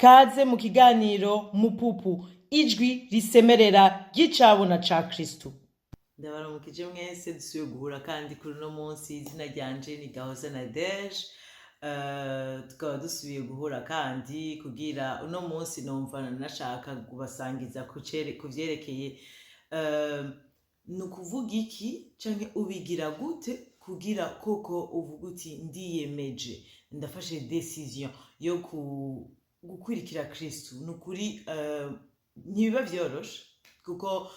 Kaze mu kiganiro Mupupu, ijwi risemerera ry'icabona ca Kristu. Ndabaramukije mwese, dusubiye guhura kandi kuri uno munsi. Izina ryanje ni Gahoza Nadege. Tukaba dusubiye guhura kandi kugira uno munsi numva nashaka kubasangiza ku vyerekeye ni ukuvuga iki canke ubigira gute kugira koko uvuga uti: "Ndiyemeje, ndafashe décision yo gukurikira Kristu." Ni ukuri ntibiba vyoroshe kuko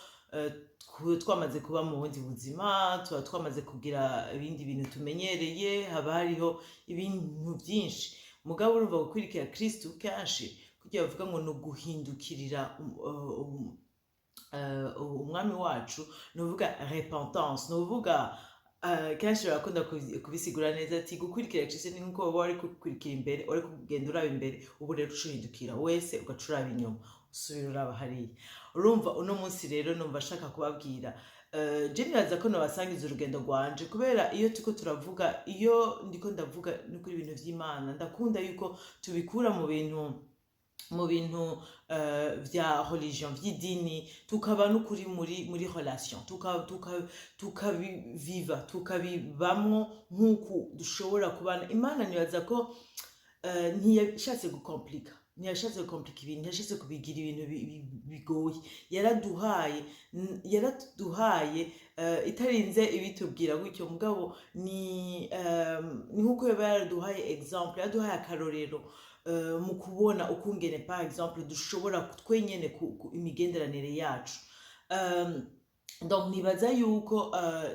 twamaze kuba mu bundi buzima, tuba twamaze kugira ibindi bintu tumenyereye, haba hariho ibintu byinshi. Mugabo urumva, gukurikira Kristu kenshi kugira bavuga ngo ni uguhindukirira umwami wacu, ni uvuga repentance, ni uvuga kenshi barakunda kubisigura neza ati gukurikira Kristo ni nkuko wowe wari gukurikira imbere, wari kugenda uraba imbere, ubu rero ucuhindukira wese ugaca uraba inyuma, usubira uraba hariya. Urumva, uno munsi rero numva ashaka kubabwira, je nibaza ko nobasangiza urugendo rwanje, kubera iyo turiko turavuga, iyo ndiko ndavuga nukuri ibintu vy'Imana, ndakunda yuko tubikura mu bintu vya religion, vy'idini, tukaba n'ukuri muri relation, tukabiviva, tukabibamwo nk'uku dushobora kubana Imana. Nibaza ko ntiyashatse gukomplika, ntiyashatse gukomplika ibintu, ntiyashatse kubigira ibintu bigoye. Yaraduhaye itarinze ibitubwira gutyo. Mugabo ni nk'uko yaba yaraduhaye exemple, yaraduhaye akarorero mu kubona ukungene, par exemple, dushobora twenyene imigenderanire yacu. Donc nibaza yuko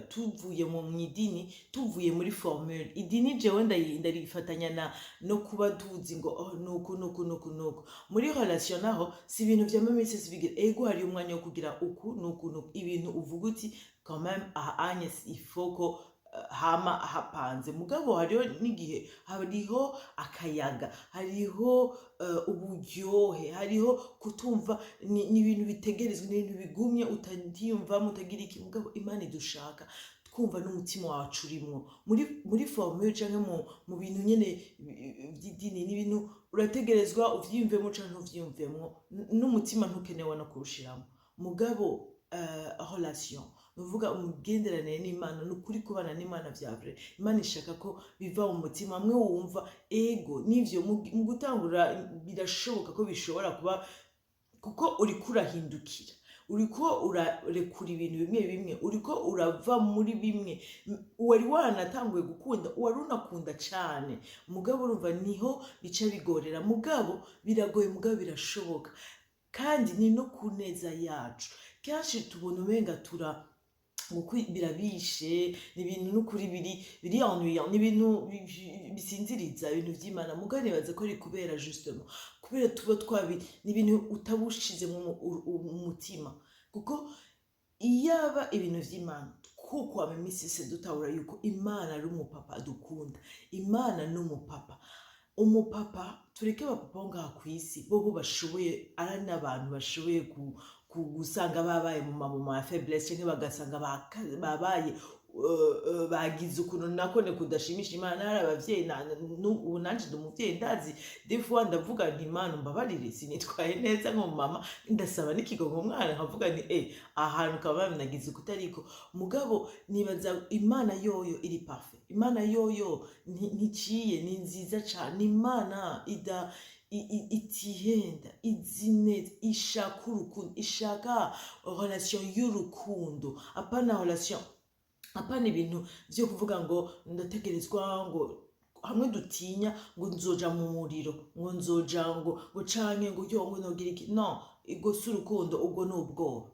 tuvuye mu idini, tuvuye muri formule idini, jewe ndarifatanya na no kuba tuzi ngo oh, nuku nuku nuku nuku. Muri relation naho si ibintu vyama iminsi yose bigira. Ego, hari umwanya wo kugira uku nuku nuku, ibintu uvuga uti quand même aha anye il faut ko hama hapanze. Mugabo hariho n'igihe hariho akayaga, hariho uburyohe, hariho kutumva ni ibintu bitegerezwa, ni ibintu bigumye utadiyumvamo, utagira iki. Mugabo Imana idushaka twumva n'umutima wacu urimwo. Muri formule canke mu bintu nyene vy'idini, ni ibintu urategerezwa uvyiyumvemo canke ntuvyiyumvemwo, n'umutima ntukenewe no kuwushiramo. Mugabo relation, nuvuga umugenderanire n'Imana, ni ukuri kubana n'Imana vya vrai, Imana ishaka ko biva mu mutima hamwe wumva. Ego, nivyo, mu gutangura birashoboka ko bishobora kuba, kuko uriko urahindukira, uriko urarekura ibintu bimwe bimwe, uriko urava muri bimwe wari wanatanguye gukunda, wari unakunda cane. Mugabo urumva niho bica bigorera. Mugabo biragoye, mugabo birashoboka, kandi ni no ku neza yacu. Kenshi tubona umenga tura birabishe, ni ibintu n'ukuri biri ennuyant, ni ibintu bisinziriza, ibintu vy'Imana. Mugabo nibaza ko ari kubera justement kubera tuba twabi, ni ibintu utabushizemo umutima, kuko iyaba ibintu vy'Imana kukwama iminsi yose dutahura yuko Imana ari umupapa adukunda. Imana ni umupapa. Umupapa, tureke abapapa bo ngaha kw'isi, bobo bashoboye, ari n'abantu bashoboye gusanga babaye mu mamoments ya faiblesse, canke bagasanga babaye bagize ukuntu nakone kudashimisha Imana. Hari abavyeyi, ubu nanje ndi umuvyeyi, ndazi des fois ndavuga nti: "Imana umbabarire, sinitwaye neza nk'umumama." Ndasaba n'ikigongo umwana, nkavuga nti: "Ahantu kaba nagize ukutariko." Mugabo nibaza Imana yoyo iri parfait, Imana yoyo nticiye, ni nziza cane, ni Imana ida itihenda, izi neza, ishaka urukundo, ishaka relation y'urukundo, apana relation, apana ibintu vyo kuvuga ngo ndategerezwa, ngo hamwe dutinya ngo nzoja mu muriro, ngo nzoja ngo canke ngo yo ngo nogira iki. No ubwo si urukundo, ubwo ni ubwoba.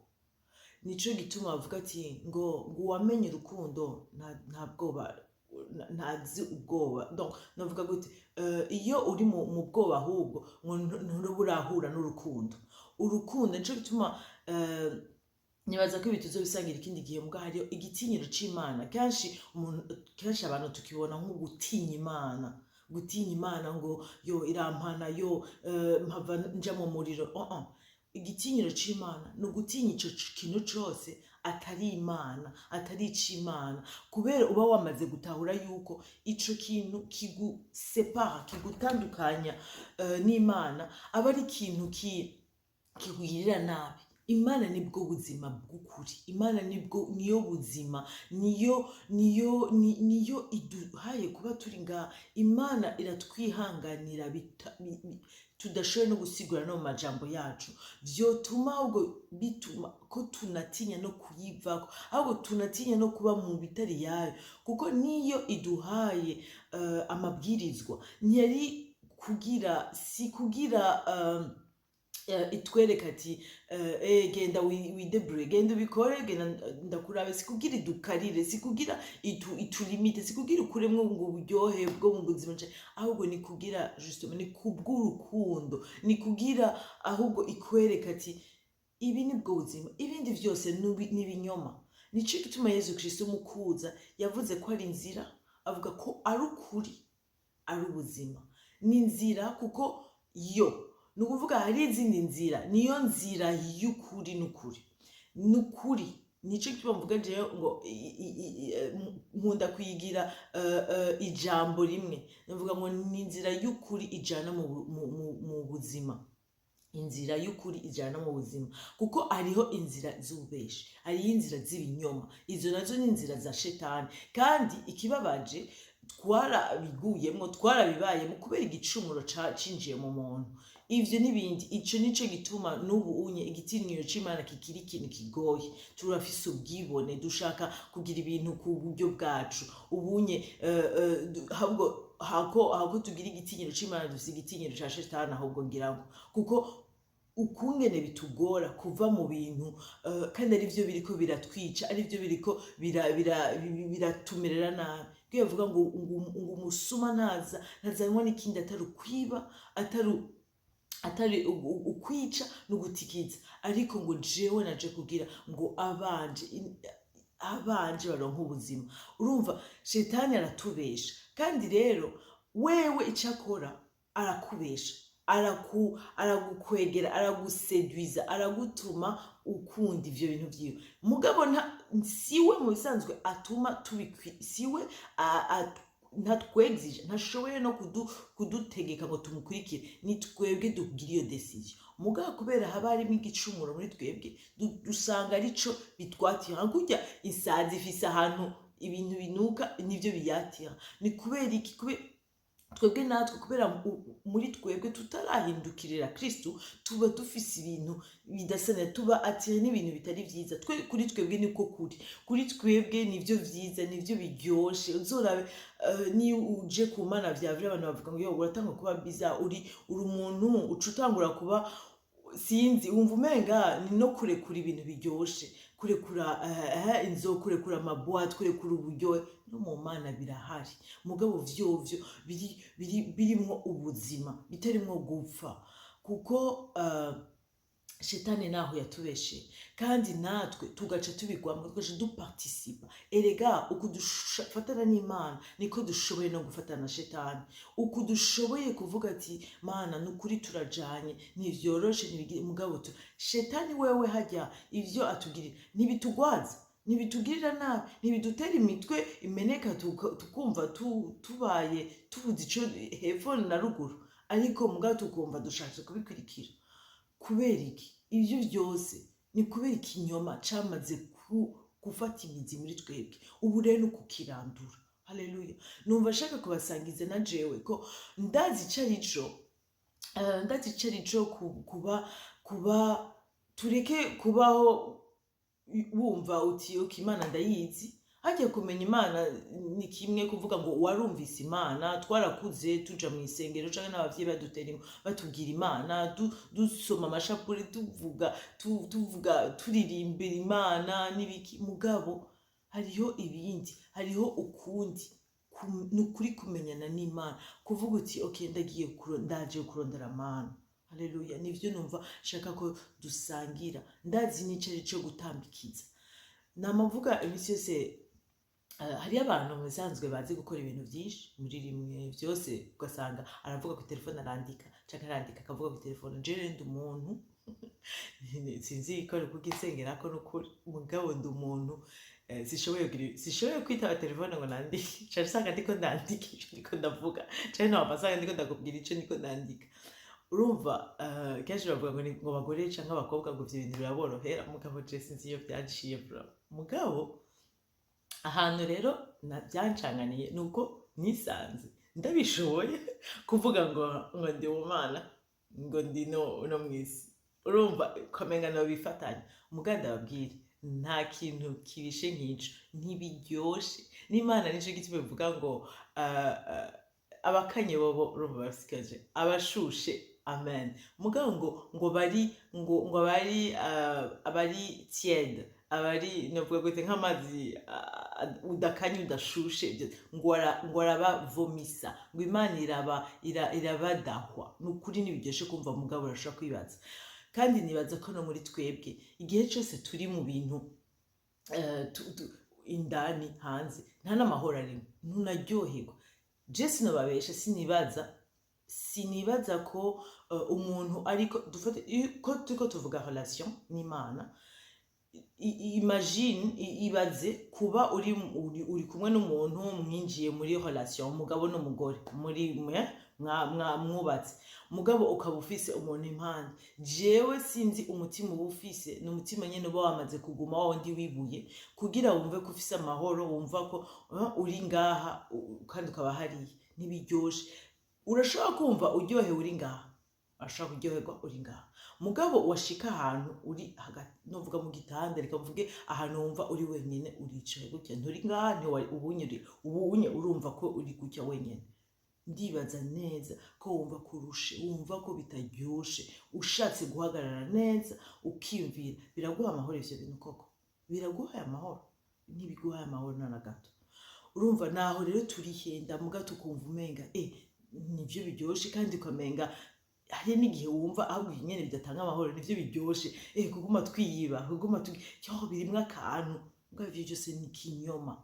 Nico gituma bavuga ati ngo uwamenye urukundo nta bwoba, ntazi ubwoba. Donc navuga gute, iyo uri mu bwoba, ahubwo ngo ntuba urahura n'urukundo. Urukundo, nico gituma nibaza ko ibi tuzobisangira ikindi gihe. Mbwa hariyo igitinyiro c'Imana. Kenshi umuntu, kenshi abantu tukibona nko gutinya Imana, gutinya Imana ngo yo irampana, yo mpava nja mu muriro. Oh, oh. Igitinyiro c'Imana ni ugutinya ico kintu cose atari Imana, atari ic'Imana, kubera uba wamaze gutahura yuko ico kintu kigusepara, kigutandukanya n'Imana, aba ari ikintu kikugirira nabi. Imana nibwo buzima bw'ukuri. Imana nibwo, niyo buzima, niyo iduhaye kuba turi ngaha. Imana iratwihanganira tudashoboye no gusigura no mu majambo yacu. Vyotuma ahubwo bituma ko tunatinya no kuyivako, ahubwo tunatinya no kuba mu bitari yayo, kuko niyo iduhaye amabwirizwa, ntiyari kugira, si kugira itwereka ati genda widebrouille, genda ubikore, genda ndakurabe. Si kugira idukarire, si kugira itulimite, si kugira ukuremwo ngo uburyohe bwo mu buzima nce, ahubwo ni kugira justement, ni kubw'urukundo, ni kugira ahubwo ikwereka ati ibi ni bwo buzima, ibindi vyose ni ibinyoma. Nico gituma Yezu Kristo mu kuza yavuze ko ari inzira, avuga ko ari ukuri, ari ubuzima. Ni inzira kuko yo ni ukuvuga hari izindi nzira, niyo nzira y'ukuri n'ukuri, n'ukuri. Nico gituma mvuga jewe ngo nkunda kuyigira ijambo rimwe, ndavuga ngo ni inzira y'ukuri ijana mu buzima, inzira y'ukuri ijana mu buzima, kuko hariho inzira z'ububeshi, hariho inzira z'ibinyoma, izo nazo ni inzira za shetani. Kandi ikibabaje, twarabiguyemwo, twarabibayemo kubera igicumuro cinjiye mu muntu, ivyo n'ibindi. Ico nico gituma n'ubu unye igitinyiro c'Imana kikiri ikintu kigoye. Turafise ubwibone, dushaka kugira ibintu ku buryo bwacu. Ubunye ahubwo hako tugira igitinyiro c'Imana, dufise igitinyiro ca shetani ahubwo, ngira ngo kuko ukungene bitugora kuva mu bintu kandi ari byo biriko biratwica, ari byo biriko biratumerera nabi. Bwiye bavuga ngo umusuma ntaza, ntazanwa n'ikindi atari ukwiba, atari ukwica no gutikiza, ariko ngo jewe naje kugira ngo abanje baronke ubuzima. Urumva, shetani aratubesha. Kandi rero wewe icyo akora, arakubesha, aragukwegera, aragusedwiza, aragutuma ukunda ivyo bintu vyiwe. Mugabo siwe mu bisanzwe atuma tubikwi, siwe ntatwegzije, ntashoboye no kudutegeka ngo tumukurikire. Ni twebwe tugira iyo décision. Mugabo kubera haba harimo igicumuro muri twebwe, dusanga arico bitwatira. Nka kurya isazi ifise ahantu ibintu binuka, nivyo biyatira. Ni kubera iki? Kubera twebwe natwe, kubera muri twebwe tutarahindukirira Kristu, tuba dufise ibintu bidasa neza, tuba attirés n'ibintu bitari vyiza. Twe kuri twebwe niko kuri twebwe nivyo vyiza, nivyo biryoshe. Uzorabe niyo uje ku Mana vya vrai, abantu bavuga ngo yo uratanga kuba biza, uri umuntu uca utangura kuba, sinzi, wumva umenga ni no kurekura ibintu biryoshe, kurekura inzo, kurekura amaboîtes, kurekura uburyohe. No mu Mana birahari, mugabo vyovyo biri birimwo ubuzima, bitarimwo gupfa, kuko shetani naho yatubeshe kandi natwe tugaca tubigwamo, tugaca duparticipa. Erega uku dufatana n'Imana niko dushoboye no gufatana na shetani. Uku dushoboye kuvuga ati Mana nukuri turajanye, ntivyoroshe, ntibigire, mugabo tu shetani wewe hajya ivyo atugirira ntibitugwaza, ntibitugirira nabi, ntibidutera imitwe imeneka, tukumva tubaye tubuze ico hepfo na ruguru, ariko mugabo tukumva dushatse kubikurikira. Kubera iki? Ibyo byose ni kubera ikinyoma camaze gufata imizi muri twebwe. Ubu rero ni ukukirandura. Haleluya! Numva ashaka kubasangiza na jewe ko ndazi ico ari co, ndazi ico ari co kuba tureke kubaho wumva uti ok, Imana ndayizi. Hagiye kumenya Imana ni kimwe kuvuga ngo warumvise Imana. Twarakuze tuja mu isengero canke n'abavyeyi badutera batubwira Imana, dusoma amashapure, tuvuga tuvuga, turirimbira Imana n'ibiki. Mugabo hariho ibindi, hariho ukundi ni ukuri kumenyana n'Imana, kuvuga uti ok, ndagiye ndaje kurondera Mana. Haleluya! Nivyo numva shaka ko dusangira. Ndazi n'ico ari co gutambikiza. Nama mvuga iminsi yose. Hariyo abantu mu bisanzwe bazi gukora ibintu vyinshi muri rimwe vyose, ugasanga aravuga ku telefone arandika, canke arandika akavuga ku telefone. Jewe rero ndi umuntu, sinzi ko ari kugisengerako n'ukuri, mugabo ndi umuntu sishoboye kwitaba telefone ngo nandike. Ca usanga ndiko ndandika ico ndiko ndavuga, canke nohava nsanga ndiko ndakubwira ico ndiko ndandika. Urumva, kenshi bavuga ngo ngo abagore canke abakobwa ngo ivyo bintu biraborohera, mugabo je sinzi iyo vyaciye vraiment. Mugabo ahantu rero byancanganiye ni uko nisanze ndabishoboye kuvuga ngo ndi umwana, ngo ndi no mw'isi. Urumva ukamenga nobifatanya. Mugabo ndababwire, nta kintu kibishe nk'ico, ntibiryoshe. N'Imana nico gituma bivuga ngo abakanye bobo urumva basigaje abashushe, amen. Mugabo ngo bari ngo abari tiède, abari, novuga gute, nk'amazi udakanye, udashushe, ngo arabavomisa, ngo Imana irabadahwa. Ni ukuri ntibiryoshe kumva, mugabo urashobora kwibaza. Kandi nibaza ko no muri twebwe igihe cyose turi mu bintu indani hanze nta n'amahoro arimo, ntunaryoherwa. Je sinobabesha, sinibaza ko umuntu ariko dufate ko turiko tuvuga relation n'Imana, imagine, ibaze kuba uri kumwe n'umuntu, mwinjiye muri relation, umugabo n'umugore, muri mwe mwubatse, mugabo ukaba ufise umuntu impande. Jewe sinzi umutima uba ufise, ni umutima nyene uba wamaze kuguma wa wundi wibuye, kugira wumve ko ufise amahoro, wumva ko uri ngaha kandi ukaba hariya. Ntibiryoshe. Urashobora kumva uryohewe uri ngaha, urashobora kuryoherwa uri ngaha, mugabo washika ahantu uri hagati, novuga mu gitanda, reka mvuge ahantu wumva uri wenyine, uricaye gutya, nturi ngaha, ntiwari ubunye, uri ubunye, urumva ko uri gutya wenyine. Ndibaza neza ko wumva ko urushe, wumva ko bitaryoshe. Ushatse guhagarara neza ukiyumvira, biraguha amahoro ivyo bintu koko? Biraguhaye amahoro? Ntibiguhaye amahoro na gato. Urumva naho rero turihenda, muga tukumva umenga nivyo biryoshe, kandi ukamenga hari n'igihe wumva ahubwo nyene bidatanga amahoro nivyo biryoshe, kuguma twiyiba, kuguma yo birimwo akantu. Muga ivyo byose ni kinyoma.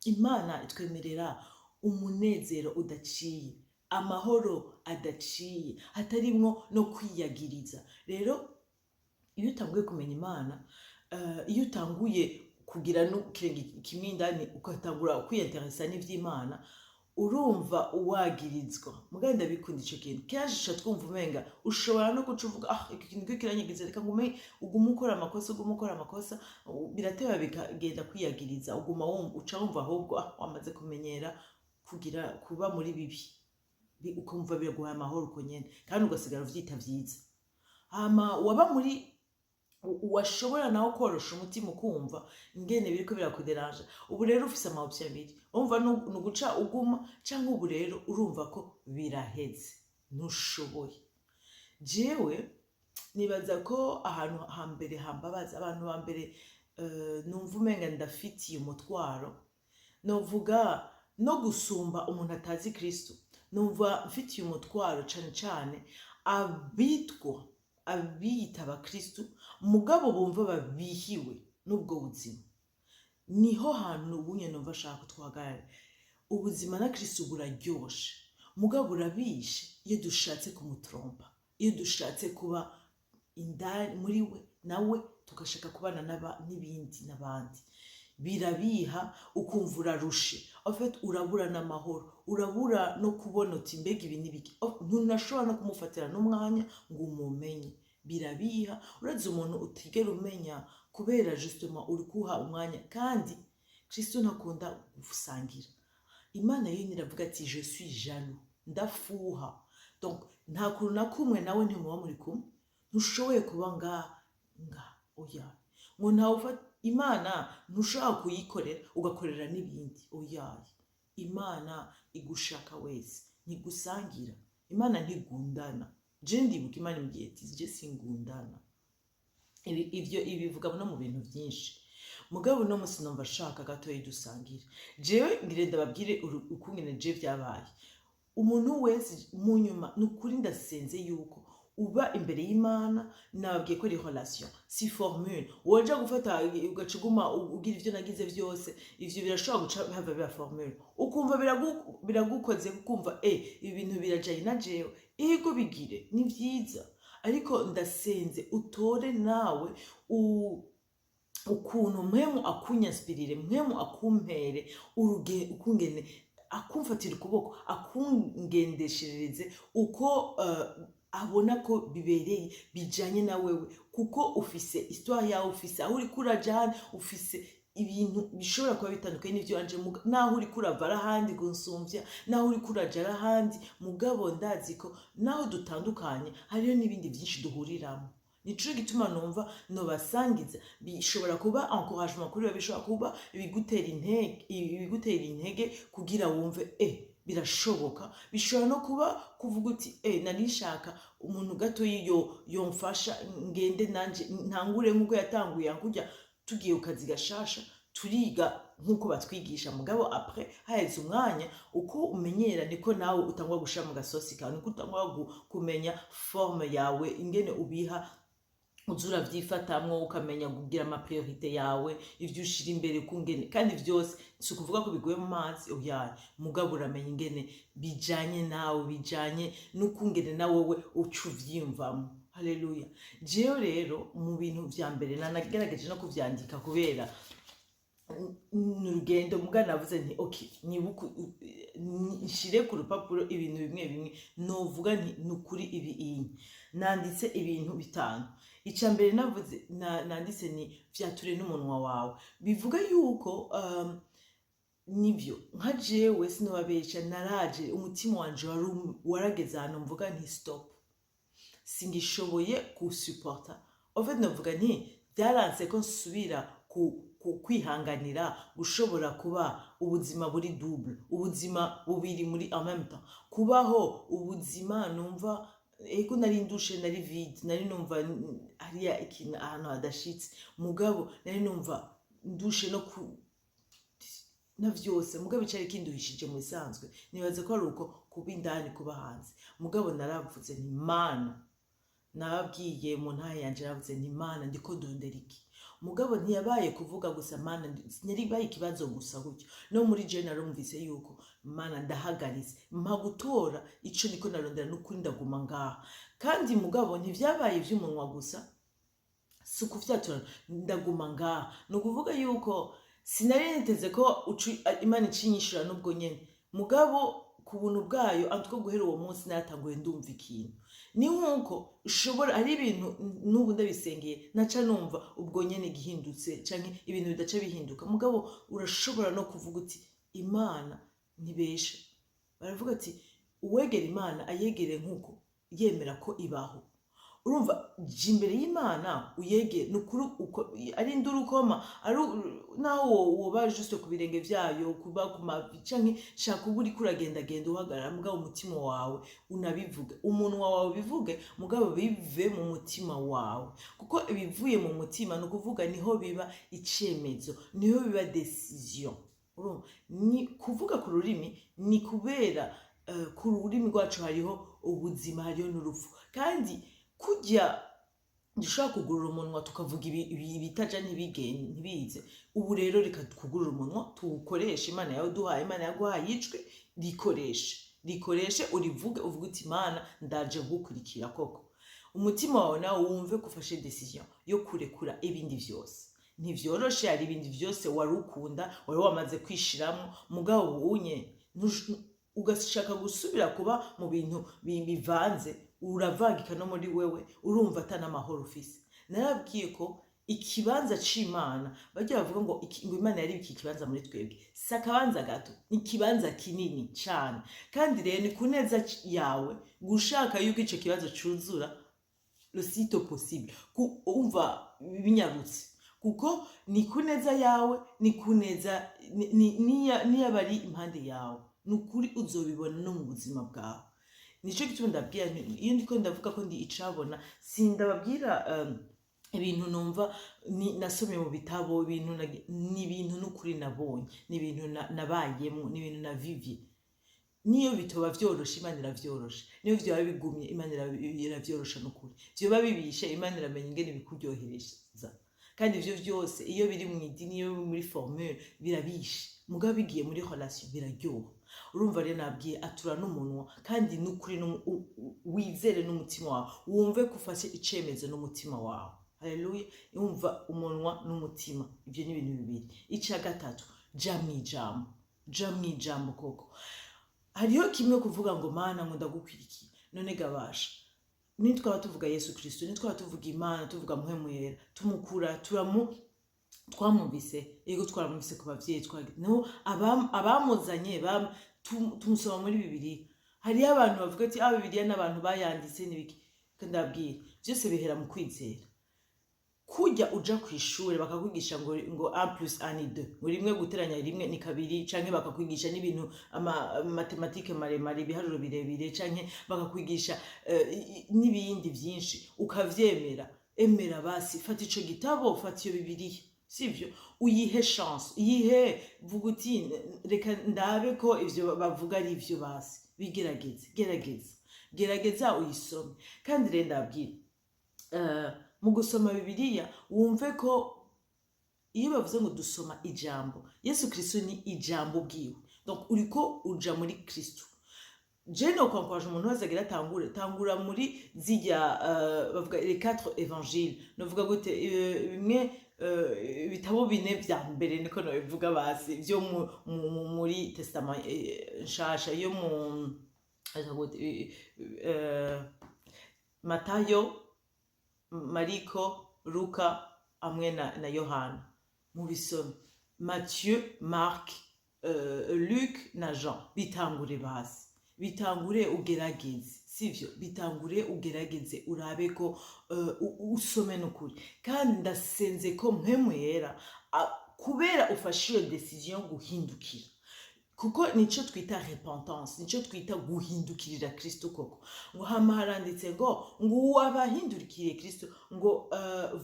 Imana itwemerera umunezero udaciye, amahoro adaciye, hatarimwo no kwiyagiriza. Rero iyo utanguye kumenya Imana, iyo utanguye kugira n'ikirenge kimwe indani, ugatangura kwiyenteresa n'ivy'Imana, urumva uwagirizwa. Mugabo ndabikunda ico kintu. Kenshi uca twumva umenga ushobora no guca uvuga: "Ah, iki kintu kiranyigiza, reka ngume." Uguma ukora amakosa, uguma ukora amakosa, birateba bikagenda kwiyagiriza, uguma wumva, uca wumva ahubwo wamaze kumenyera kugira kuba muri bibi. Ukumva biraguhaye amahoro uko nyene, kandi ugasigara uvyita vyiza. Hama waba muri washobora nawe korosha umutima, ukumva ingene biriko birakuderanja. Ubu rero ufise ama option abiri. Urumva ni uguca uguma, canke ubu rero urumva ko biraheze, ntushoboye. Jewe nibaza ko ahantu hambere hambabaza, abantu ba mbere numva umenga ndafitiye umutwaro, novuga no gusumba umuntu atazi Kristo, numva mfitiye umutwaro cane cane abitwa, abiyita abakristu, mugabo bumva babihiwe n'ubwo buzima. Niho hantu ubunye numva ashaka ko twahagarara. Ubuzima na Kristo buraryoshe, mugabo burabishe iyo dushatse kumutrompa, iyo dushatse kuba indani muri we nawe tugashaka kubana n'ibindi n'abandi. Birabiha, ukumva urarushe. En fait, urabura n'amahoro, urabura no kubona uti: "Mbega ibi n'ibiki?" Oh, ntunashobora no kumufatira n'umwanya ngo umumenye. Birabiha. Urazi umuntu utigera umenya kubera justement uri kuha umwanya. Kandi Kristo ntakunda gusangira. Imana yo iravuga ati: "Je suis jaloux, ndafuha." Donc nta kuntu na kumwe nawe ntimuba muri kumwe, ntushoboye kuba ngaha ngaha, oya. Ngo ntawe ufata Imana, ntushobora kuyikorera ugakorera n'ibindi, oya. Imana igushaka wese, ntigusangira. Imana ntigundana. Je ndibuka Imana imbwiye ati: "Je singundana." Ivyo ibivuga no mu bintu byinshi. Mugabo uno musi numva ashaka gatoyi dusangire. Jewe ngire ndababwire ukungene je vyabaye. Umuntu wese mu nyuma, ni ukuri ndasenze yuko Uba imbere y'Imana. Nababwiye ko ari relation, si formule woja gufata ugaca uguma ugira ivyo nagize vyose. Ivyo birashobora guca hava biba formule, ukumva biragukoze, ukumva ibi bintu birajanye na jewe. Ego, bigire, ni vyiza, ariko ndasenze utore nawe ukuntu Mpwemu akunyinspirire, Mpwemu akumpere ukungene akumfatira ukuboko, akungendesherereze uko abona ko bibereye, bijanye na wewe, kuko ufise histoire yawe, ufise aho uriko uraja handi, ufise ibintu bishobora kuba bitandukanye n'ivyo wanje, naho uriko urava ari ahandi gunsumvya, naho uriko uraja ari ahandi. Mugabo ndazi ko naho dutandukanye hariho n'ibindi vyinshi duhuriramo. Nico gituma numva nobasangiza. Bishobora kuba encouragement kuri wewe, bishobora kuba ibigutera intege kugira wumve birashoboka. Bishobora no kuba kuvuga uti: "Nari nshaka umuntu gato yo yomfasha ngende nanje ntangure nk'uko yatanguye." Kurya tugiye ku kazi gashasha, turiga nk'uko batwigisha, mugabo après haheze umwanya, uko umenyera niko nawe utangwa gushira mu gasosi kawe, niko utangwa kumenya forme yawe, ingene ubiha, uza uravyifatamwo, ukamenya kugira ama priorités yawe, ivyo ushira imbere kungene. Kandi vyose si ukuvuga ko biguye mu mazi, oya, mugabo uramenya ingene bijanye nawe, bijanye n'ukungene na wewe uca uvyiyumvamo. Haleluya! Jewe rero mu bintu vya mbere nanagerageje no kuvyandika, kubera ni urugendo, muga navuze nti: "Ok, nibuke nshire ku rupapuro ibintu bimwe bimwe novuga nti ni ukuri." Ibi iyi nanditse ibintu bitanu. Icya mbere navuze nanditse ni "Vyature n'umunwa wawe". Bivuga yuko nibyo, nka jewe sinobabesha, naraje umutima wanje warageze ahantu mvuga nti: "Stop, singishoboye gusupporta." En fait, navuga nti byaranse ko nsubira ku kwihanganira gushobora kuba ubuzima buri double, ubuzima bubiri muri en même temps, kubaho ubuzima numva ego nari ndushe, nari vide, nari numva hariya ikintu ahantu hadashitse, mugabo nari numva ndushe no ku na vyose. Mugabo icari kinduhishije mu bisanzwe, nibaza ko ari uko kuba indani, kuba hanze. Mugabo naravuze nti: "Mana," nababwiye mu ntahe yanje, naravuze nti: "Mana, ndiko ndondera iki?" Mugabo ntiyabaye kuvuga gusa Mana, ntiyaribaye ikibazo gusa gutyo. No muri je narumvise yuko: "Mana, ndahagaritse, mpa gutora ico niko narondera, n'ukuri ndaguma ngaha." Kandi mugabo ntivyabaye ivy'umunwa gusa, si ukuvyatura ndaguma ngaha. Ni ukuvuga yuko sinari niteze ko Imana icinyishura n'ubwo nyene, mugabo ku buntu bwayo antuko guhera uwo munsi naratanguye ndumva ikintu. Ni nk'uko ushobora ari ibintu n'ubu ndabisengeye naca numva ubwo nyene gihindutse, canke ibintu bidaca bihinduka. Mugabo urashobora no kuvuga uti: "Imana ntibesha." Baravuga ati: "Uwegera Imana ayegere nk'uko yemera ko ibaho." Urumva, jya imbere y'Imana uyegere, ni ukuri uko ari induru ukoma, ari naho woba juste ku birenge vyayo, kuba ku mavi, canke shaka uba uriko uragendagenda uhagarara, mugabo umutima wawe unabivuge, umunwa wawe ubivuge, mugabo bive mu mutima wawe, kuko ibivuye mu mutima ni ukuvuga niho biba icemezo, niho biba décision. Urumva, ni kuvuga ku rurimi, ni kubera ku rurimi rwacu hariho ubuzima, hariho n'urupfu. Kandi kurya dushobora kugurura umunwa tukavuga ibitaja ntibize. Ubu rero reka twugurure umunwa tuwukoreshe. Imana yawe duhaye, Imana yaguhaye ijwi, rikoreshe, rikoreshe, urivuge, uvuge uti: "Imana, ndaje gukurikira koko." Umutima wawe nawe wumve ko ufashe décision yo kurekura ibindi vyose. Ntivyoroshe, hari ibindi vyose wari ukunda, wari wamaze kwishiramo, mugabo ubunye ugashaka gusubira kuba mu bintu bivanze, uravangika no muri wewe, urumva ata n'amahoro ufise. Narabwiye ko ikibanza c'Imana, bajya bavuga ngo ngo Imana yari iki kibanza muri twebwe, si akabanza gato, ni ikibanza kinini cane. Kandi rero ni ku neza yawe gushaka yuko ico kibazo cuzura le sitôt possible, umva binyarutse, kuko ni ku neza yawe, ni ku neza n'iy'abari impande yawe. Ni ukuri uzobibona no mu buzima bwawe. Nico gituma ndabwira nti, iyo ndiko ndavuga ko ndi icabona, sindababwira ibintu numva nasomye mu bitabo, ibintu ni ibintu n'ukuri nabonye, ni ibintu nabayemo, ni ibintu navivye. Niyo bitoba vyoroshe, Imana iravyorosha. Niyo vyoba bigumye, Imana iravyorosha. N'ukuri vyoba bibishe, Imana iramenya ingene bikuryohereza. Kandi ivyo vyose iyo biri mu idini, iyo biri muri formule, birabishe. Mugabo bigiye muri relation, biraryoha. Urumva rero nabwiye atura n'umunwa, kandi n'ukuri wizere n'umutima wawe, wumve ko ufashe icemezo n'umutima wawe. Haleluya! Wumva, umunwa n'umutima, ibyo ni ibintu bibiri. Icya gatatu, ja mu ijambo, ja mu ijambo koko. Hariho kimwe kuvuga ngo: "Mana, ngo ndagukwirikiye." None gabasha, nitwaba tuvuga Yesu Kristo, nitwaba tuvuga Imana, tuvuga Mpwemu Yera, tumukura turamu twamwumvise, yego, twaramwumvise ku bavyeyi, no abamuzanye tumusoma muri Bibiliya. Hariho abantu bavuga ati: "Ah, Bibiliya n'abantu bayanditse n'ibiki." Ndabwira, byose bihera mu kwizera. Kujya uja ku ishure bakakwigisha ngo 1 plus 1 ni 2, ngo rimwe guteranya rimwe ni kabiri, canke bakakwigisha n'ibintu ama mathématiques maremare, ibiharuro birebire, canke bakakwigisha n'ibindi vyinshi, ukavyemera. Emera basi, fata ico gitabo, fata iyo Bibiliya, sivyo? Uyihe chance, uyihe, vuga uti: "Reka ndabe ko ivyo bavuga ari ivyo." Basi bigerageze, gerageza, gerageza uyisome. Kandi rero ndabwira, mu gusoma Bibiliya, wumve ko iyo bavuze ngo dusoma ijambo, Yesu Kristo ni ijambo bwiwe. Donc uriko uja muri Kristo. Je no kwankwaje umuntu wese agira atangure, tangura muri zirya bavuga les quatre évangiles, novuga gute, bimwe ibitabo bine vya mbere, niko nobivuga basi, vyo muri Testament nshasha, yo mu gute, Matayo, Mariko, Luka hamwe na Yohana. Mubisome, Mathieu, Marc, Luc na Jean. Bitangure basi, bitangure ugerageze, sivyo? Bitangure ugerageze, urabe ko usome n'ukuri. Kandi ndasenze ko Mpwemu Yera, kubera ufashe iyo décision yo guhindukira, kuko nico twita repentance, nico twita guhindukirira Kristo koko. Ngo hama haranditse ngo uwabahindukiriye Kristo, ngo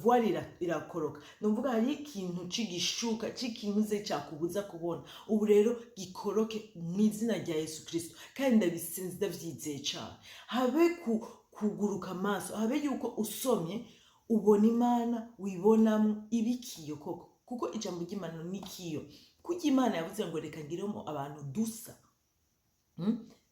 voile irakoroka. Numvuga hari ikintu c'igishuka c'ikintu cyakubuza kubona. Ubu rero gikoroke mu izina rya Yesu Kristo. Kandi ndabisenze, ndavyizeye cane, habe kuguruka amaso, habe yuko usomye ubona Imana, wibonamo ibikiyo koko, kuko ijambo ry'Imana ni kiyo. Kurya Imana yavuze ngo: "Reka ngiremo abantu dusa."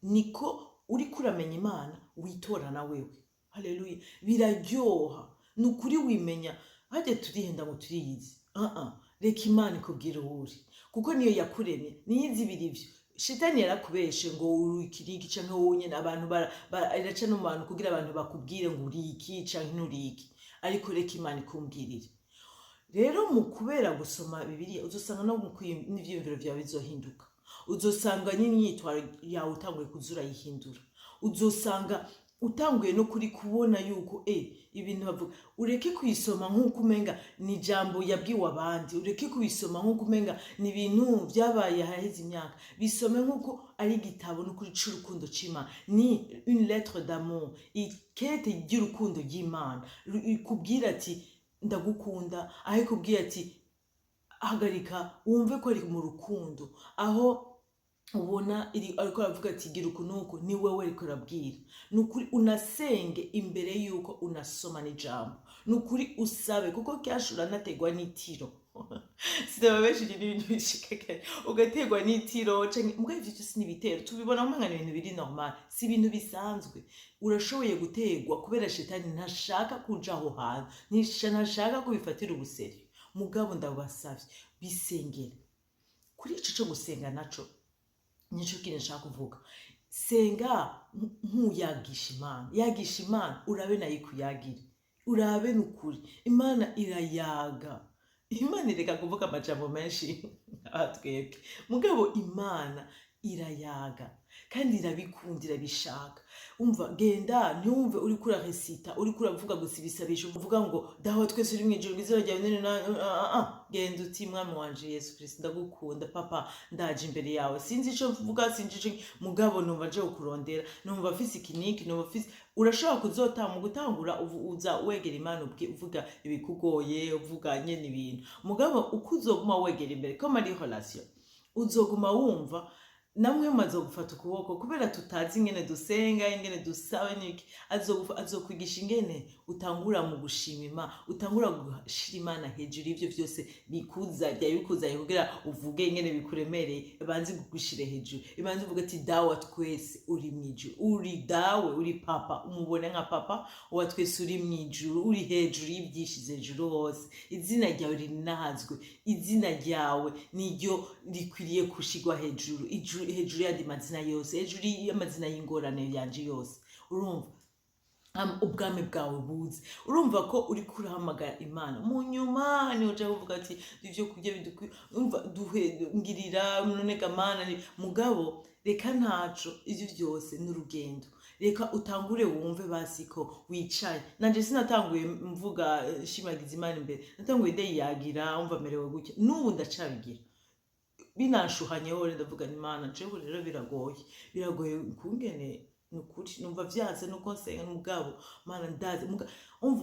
Niko uriko uramenya Imana, witora na wewe. Haleluya! Biraryoha ni ukuri, wimenya. Hajya turihenda ngo turiyizi. Uh -uh. Reka Imana ikubwire uwo uri, kuko niyo yakuremye, niyo izi ibiri. Ivyo shitani yarakubeshe ngo uri iki n'iki, canke wowe nyene abantu iraca no mu bantu kugira abantu bakubwire ngo uri iki canke nturi iki. Ariko reka Imana ikumbwirire. Rero mu kubera gusoma Bibiliya, uzosanga no mu n'ivyiyumviro vyawe bizohinduka, uzosanga n'imyitwaro yawe utanguye kuza urayihindura, uzosanga utanguye no kuri kubona yuko ibintu bavuga. Ureke kuyisoma nk'uko umenga ni ijambo yabwiwe abandi, ureke kubisoma nk'uko umenga ni ibintu vyabaye haraheze imyaka. Bisome nk'uko ari igitabo n'ukuri c'urukundo c'Imana, ni une lettre d'amour, ikete ry'urukundo ry'Imana ikubwira ati: "Ndagukunda." Aho ikubwira ati: "Hagarika," wumve ko ari mu rukundo. Aho ubona iri ariko aravuga ati: "Gira uku nuku," ni wewe ariko arabwira. Ni ukuri, unasenge imbere yuko unasoma n'ijambo. Ni ukuri, usabe, kuko kenshi uranategwa n'itiro. Sinaba benshi n'ibintu bishika kare ugategwa n'itiro canke mbwa. Ivyo vyose ni ibitero, tubibona umenga ni ibintu biri normal, si ibintu bisanzwe. Urashoboye gutegwa kubera shetani ntashaka kuja aho hantu, ntashaka kubifatira ubuseri. Mugabo ndabasavye, bisengere. Kuri ico co gusenga naco, nico kintu nshaka kuvuga. Senga nk'uyagisha Imana, yagisha Imana, urabe nayo ikuyagire, urabe. Nukuri Imana irayaga. Imana ireka kuvuga amajambo menshi twebwe, mugabo Imana irayaga kandi irabikunda, irabishaka. Umva, genda, ntiwumve uriko uraresita, uriko uravuga gusa ibisabisho, uvuga ngo: "Dawe twese uri mw'ijuru, izina ryawe nini." Ah, ah. Genda uti: "Mwami wanje Yesu Kristo, ndagukunda. Papa, ndaje imbere yawe, sinzi ico mvuga, sinzi ico, mugabo numva nje kukurondera, numva mfise ikiniki, numva mfise." Urashobora kuzota mu gutangura uza wegera Imana uvuga ibikugoye, uvuga nyene ibintu. Mugabo uko uzoguma wegera imbere ko muri relation, uzoguma wumva. Namwe azogufata ukuboko, kubera tutazi ingene dusenga, ingene dusaba n'iki. Azokwigisha ingene utangura mu gushima Imana, utangura gushira Imana hejuru y'ivyo vyose bikuza, byari bikuzanye kugira uvuge ingene bikuremereye. Ibanze igushire hejuru, ibanze uvuge ati: "Dawe wa twese uri mw'ijuru, uri Dawe, uri Papa." Umubone nka Papa wa twese uri mw'ijuru, uri hejuru y'ivyishize hejuru hose. Izina ryawe rinahazwe, izina ryawe niryo rikwiriye gushirwa hejuru, hejuru y'andi mazina yose, hejuru y'amazina y'ingorane yanje yose. Urumva, ubwami bwawe buze. Urumva ko uriko urahamagara Imana. Mu nyuma niho uja kuvuga ati: "Ivyo kurya bidukwiye, umva, duhe, ngirira none ga Mana." Mugabo reka, ntaco, ivyo vyose n'urugendo. Reka utangure wumve basi ko wicaye. Nanje sinatanguye mvuga shimagiza Imana imbere, natanguye ndayiyagira, umva merewe gutya. N'ubu ndacabigira, binanshuhanyeho rero ndavuga ni Imana jewe rero biragoye, biragoye kungene nukuri numva vyanse nuko nsenga. Mugabo Mana ndazi umva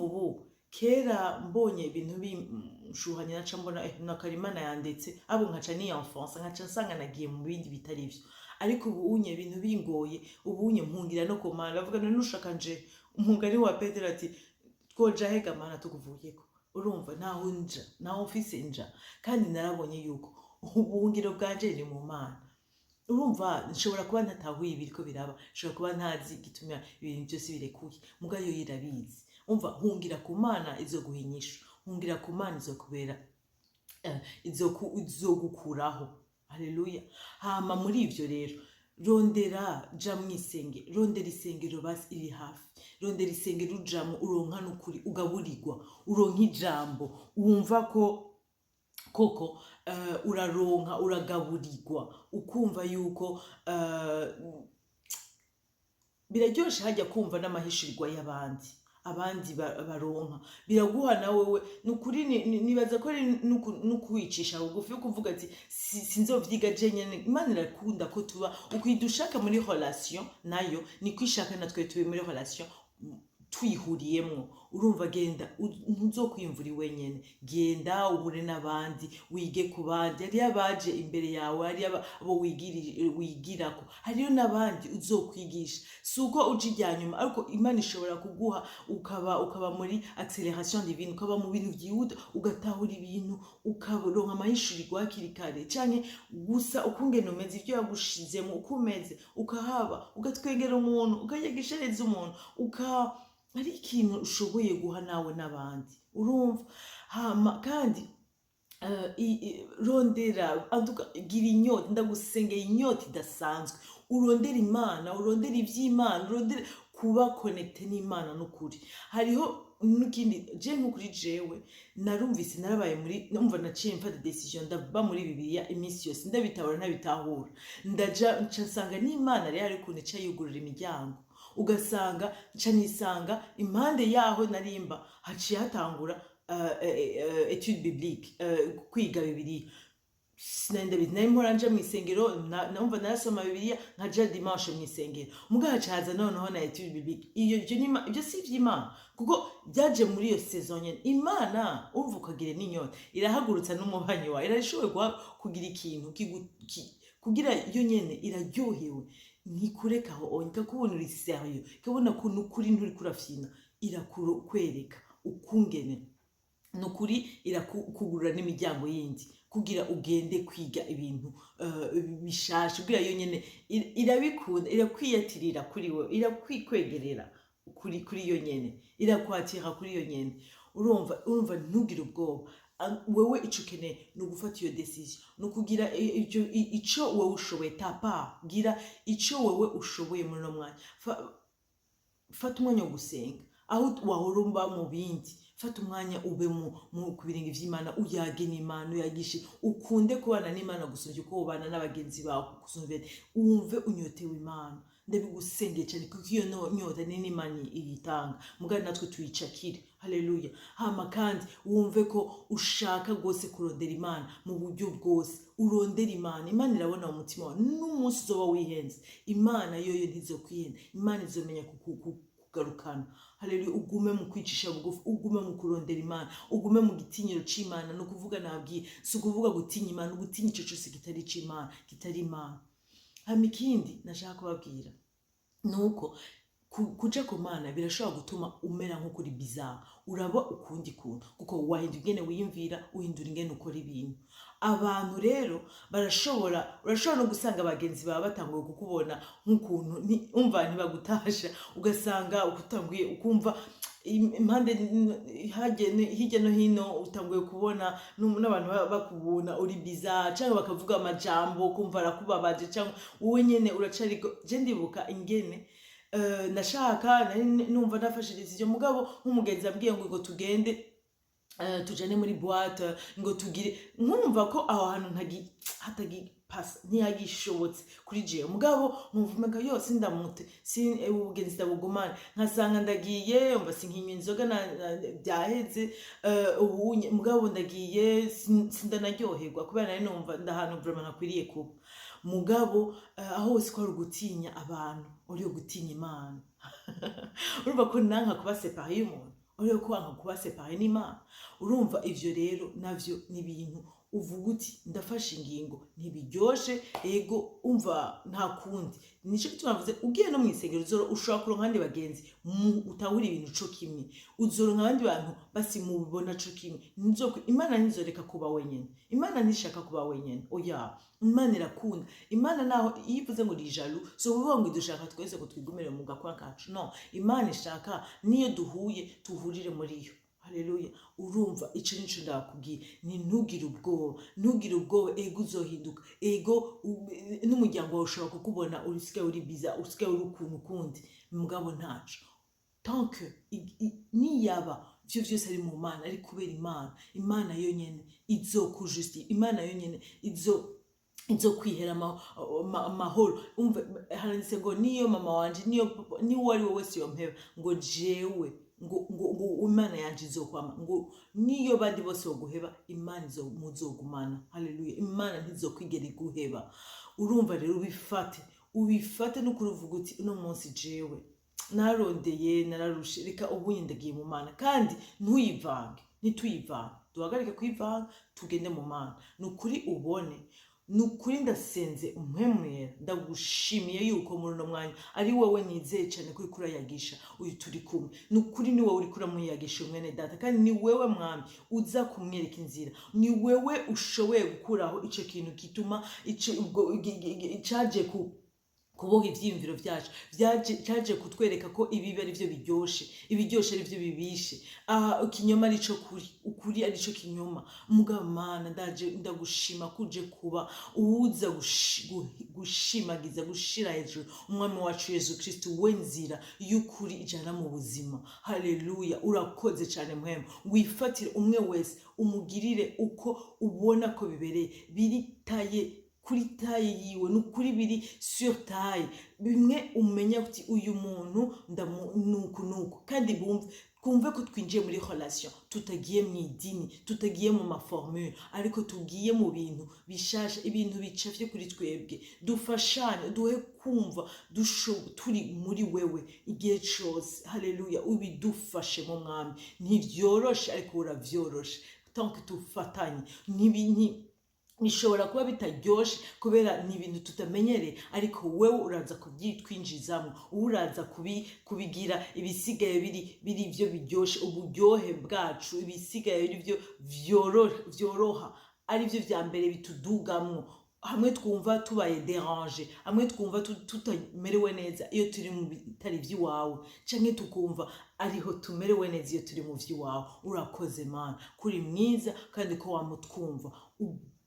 ubu kera mbonye ibintu binshuhanye naca mbona nakara Imana yandetse abo, nkaca niyenfonsa, nkaca nsanga nagiye mu bindi bitari ivyo. Ariko ubu unye ibintu bingoye, ubu unye mpungira no ku Mana. Ndavuga none nushaka nje umugani wa Petero ati: "Twoja hega Mana tukuvuyeko?" Urumva, ntaho nja, ntaho mfise nja, kandi narabonye yuko ubuhungiro bwanje ni mu Mana. Urumva, nshobora kuba ntatahuye ibiriko biraba, nshobora kuba ntazi igituma ibintu byose birekuye, mugabo yo irabizi. Umva, hungira ku Mana, izoguha inyishu. Hungira ku Mana, izokubera izogukuraho. Haleluya. Hama muri ivyo rero, rondera, ja mwisenge, rondera isengero basi iri hafi, rondera isengero ujamwo, uronka n'ukuri ugaburirwa, uronka ijambo, wumva ko koko uraronka, uragaburirwa, ukumva yuko biraryoshe hajya kumva n'amahishurirwa y'abandi, abandi baronka, biraguha na wewe. Ni ukuri nibaza ko ari n'ukwicisha bugufi yo kuvuga ati: "Sinzovyiga je nyene." Imana irakunda ko tuba ukwidushaka muri relation nayo, niko ishaka natwe tube muri relation twihuriyemwo. Urumva, genda, ntuzokwiyumva uri wenyene. Genda uhure n'abandi, wige ku bandi. Hariyo abaje imbere yawe, hariyo abo wigirako, hariyo n'abandi uzokwigisha. Si uko uja irya nyuma, ariko Imana ishobora kuguha ukaba muri accélération divine, ukaba mu bintu vyihuta, ugatahura ibintu, ukaronka amahishurirwa hakiri kare, canke gusa ukungene umeze, ivyo yagushizemo, uko umeze, ukahaba ugatwengera umuntu, ukayigishereza umuntu, uka ari ikintu ushoboye guha nawe n'abandi. Urumva, hama kandi rondera antuka, gira inyota, ndagusengeye inyota idasanzwe, urondera Imana, urondera ivy'Imana, urondere kuba connecté n'Imana. N'ukuri hariho n'ikindi, je nk'ukuri jewe narumvise narabaye muri, numva naciye mfata décision, ndava muri Bibiliya iminsi yose, ndabitabura ntabitahura, ndaja nca nsanga n'Imana rero ari ukuntu ica yugurura imiryango, ugasanga nca nisanga impande yaho narimba haciye hatangura étude biblique, kwiga Bibiliya. Sinari ndabizi, nari mpora nja mw'isengero, numva narasoma Bibiliya, nkaja dimanche mw'isengero, mugabo haca haza noneho na étude biblique. Iyo ivyo ibyo si ivy'Imana, kuko byaje muri iyo saison nyene. Imana, umva, ukagira n'inyota, irahagurutsa n'umubanyi wawe, irashoboye kugira ikintu kugira yo nyene iraryohewe, ntikureka aho onye, ikakubona uri sérieux, ikabona ko nukuri nturiko urafyina, irakwereka ukungene nukuri irakugurura n'imiryango yindi kugira ugende kwiga ibintu bishasha, kugira yo nyene irabikunda, irakwiyatirira kuri wewe, irakwikwegerera kuri yo nyene, irakwatira kuri yo nyene. Urumva, ntugire ubwoba. Wewe ico ukeneye ni ugufata iyo décision, ni ukugira ico wewe ushoboye, tapa gira ico wewe ushoboye muri uno mwanya. Fata umwanya wo gusenga aho wahora uba mu bindi, fata umwanya ube mu ku birenge vy'Imana, uyage n'Imana, uyagishe, ukunde kubana n'Imana gusumvya uko ubana n'abagenzi bawe, gusumvya wumve unyotewe Imana. Ndabigusengeye cyane, kuko iyo nyota ni n'Imana iyitanga, mugari natwe tuyicakire. Haleluya. Hama kandi wumve ko ushaka rwose kurondera Imana mu buryo bwose, urondera Imana. Imana irabona mu mutima wawe. N'umunsi uzoba wihenze, Imana yoyo ntizokwihenda, Imana izomenya kugarukana. Haleluya. Ugume mu kwicisha bugufi, ugume mu kurondera Imana, ugume mu gitinyiro c'Imana. Ni ukuvuga, nabwiye, si ukuvuga gutinya Imana, ugutinya ico cose kitari c'Imana, kitari Imana. Hama ikindi nashaka kubabwira nuko kuja ku Mana birashobora gutuma umera nk'ukuri bizarre, uraba ukundi kuntu, kuko wahindura ingene wiyumvira, uhindura ingene ukora ibintu. Abantu rero barashobora, urashobora no gusanga abagenzi bawe batanguye kukubona nk'ukuntu umva ntibagutasha, ugasanga utanguye ukumva impande hirya no hino, utanguye kubona n'abantu bakubona uri bizarre, cyangwa bakavuga amajambo ukumva arakubabaje, cyangwa wowe nyene uracari. Je ndibuka ingene nashaka nari numva nafashe décision, mugabo nk'umugenzi ambwiye ngo tugende, tujane muri boîte, ngo tugire, nkumva ko aho hantu hatagipasa, ntiyagishobotse kuri jewe, mugabo nkumva umenga yo sindamute si ubugenzi ndabugumane, nkasanga ndagiye, umva sinkinywa inzoga byaheze ubunye, mugabo ndagiye sindanaryoherwa kubera nari numva ndahantu vraiment ntakwiriye kuba. Mugabo aho hose ko ari ugutinya abantu, uri gutinya Imana. Urumva ko nanka kuba séparé y'umuntu, uri ko wanka kuba séparé n'Imana. Urumva ivyo rero navyo ni ibintu uvuga uti ndafashe ingingo, ntibiryoshe, ego, umva nta kundi. Nico gituma navuze ugiye no mw'isengero uzoro ushobora kuronka abandi bagenzi utahura ibintu co kimwe, uzoronka abandi bantu basi mubibona co kimwe. Imana ntizoreka kuba wenyene, Imana ntishaka kuba wenyene, oya. Imana irakunda, Imana naho iyo ivuze ngo ri jaloux, so kuvuga ngo idushaka twese ngo twigumire mu gakwa kacu, no. Imana ishaka niyo duhuye tuhurire muri yo. Haleluya! Urumva ico nico ndakubwiye, ni ntugire ubwoba, ntugire ubwoba. Ego, uzohinduka, ego, n'umuryango wawe ushobora kukubona usigaye uri bizarre, usigaye uri ukuntu ukundi, mugabo ntaco, tant que niyaba ivyo vyose ari mu Mana, ari kubera Imana, Imana yonyene izokujusti, Imana yonyene izo kwihera amahoro. Umva, haranditse ngo niyo mama wanje, niyo papa, niyo uwo ari we wese yompeba, ngo jewe ngo Imana yanje izokwama, ngo niyo bandi bose boguheba, Imana izo muzogumana. Haleluya! Imana ntizokwigera iguheba. Urumva rero ubifate, ubifate n'ukuri, uvuga uti uno munsi jewe narondeye, nararushe, reka ubundi ndagiye mu Mana. Kandi ntuyivange, ntituyivange, duhagarike kuyivanga, tugende mu Mana. Ni ukuri ubone, ni ukuri ndasenze umpemwera, ndagushimiye yuko muri uno mwanya ari wowe nizeye cyane ko uriko urayagisha uyu turi kumwe. Ni ukuri ni wowe uriko uramuyagisha mwene data, kandi ni wewe Mwami uza kumwereka inzira, ni wewe ushoboye gukuraho ico kintu gituma ico ubwo caje ku kuboha ivyiyumviro vyacu, vyaje kutwereka ko ibibi ari vyo biryoshe, ibiryoshe ari vyo bibishe, ikinyoma ari co kuri, ukuri ari co kinyoma. Mugabo Mana, ndaje ndagushima kuje kuba uwuza gushimagiza, gushira hejuru Umwami wacu Yesu Kristu, we nzira y'ukuri ijana mu buzima. Haleluya! Urakoze cyane Mpwemu, wifatire umwe wese, umugirire uko ubona ko bibereye, biritaye kuri taille yiwe, ni ukuri biri sur taille. Bimwe umenya uti uyu muntu ndamu nuku nuku, kandi bumve, twumve ko twinjiye muri relation, tutagiye mu idini, tutagiye mu ma formule, ariko tugiye mu bintu bishasha, ibintu bicafye kuri twebwe. Dufashanye, duhe kumva turi muri wewe igihe cose. Haleluya! Ubidufashe mu Mwami. Ntivyoroshe, ariko uravyoroshe tant que tufatanye. Bishobora kuba bitaryoshe kubera ni ibintu tutamenyereye, ariko wewe uraza kubyitwinjizamo, wowe uraza kubigira ibisigaye biri byo biryoshe uburyohe bwacu, ibisigaye biri byo vyoroha, ari byo vya mbere bitudugamwo, hamwe twumva tubaye dérangé, hamwe twumva tutamerewe neza iyo turi mu bitari ivy'iwawe, canke tukumva ariho tumerewe neza iyo turi mu vy'iwawe. Urakoze Mana, kuri mwiza kandi ko wamutwumva.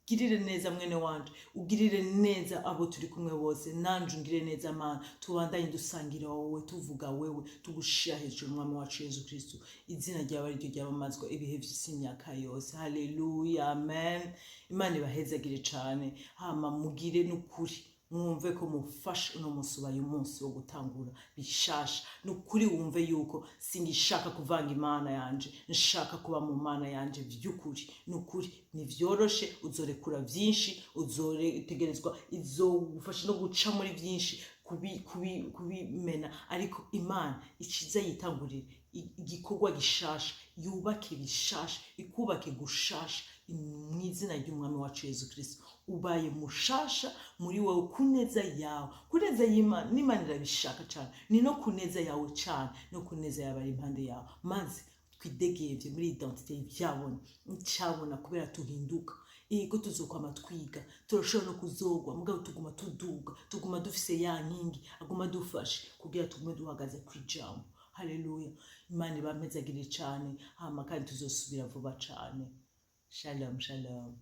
Ugirire neza mwene wanje, ugirire neza abo turi kumwe bose, nanje ungirire neza Mana, tubandanye dusangira wowe, tuvuga wewe, tugushira hejuru Umwami wacu Yesu Kristu. Izina ryawe ariryo ryamamazwa ibihe vy'isi, imyaka yose. Haleluya, amen. Imana ibahezagire cane. Hama mugire n'ukuri mwumve ko mufashe uno munsi, ubaye umunsi wo gutangura bishasha. Ni ukuri wumve yuko singishaka kuvanga Imana yanje, nshaka kuba mu Mana yanje vy'ukuri. Ni ukuri ntivyoroshe, uzorekura vyinshi, uzotegerezwa, izogufasha no guca muri vyinshi. Kubimena, ariko Imana ikiza yitangurire igikorwa gishasha, yubake bishasha, ikubake gushasha mu izina ry'Umwami wacu Yesu Kirisito. Ubaye mushasha muri wowe ku neza yawe, ku neza y'Imana, n'Imana irabishaka cyane, ni no ku neza yawe cyane, no ku neza y'abari impande yawe. Maze twidegevye muri identité y'ivyabona icabona, kubera tuhinduka. Ego, tuzokwama twiga, turashobora no kuzogwa, mugabo tuguma tuduga, tuguma dufise ya nkingi aguma dufashe kugira tugume duhagaze kw'ijambo. Haleluya! Imana ibampezagire cane. Hama kandi tuzosubira vuba cane. Shalom, shalom.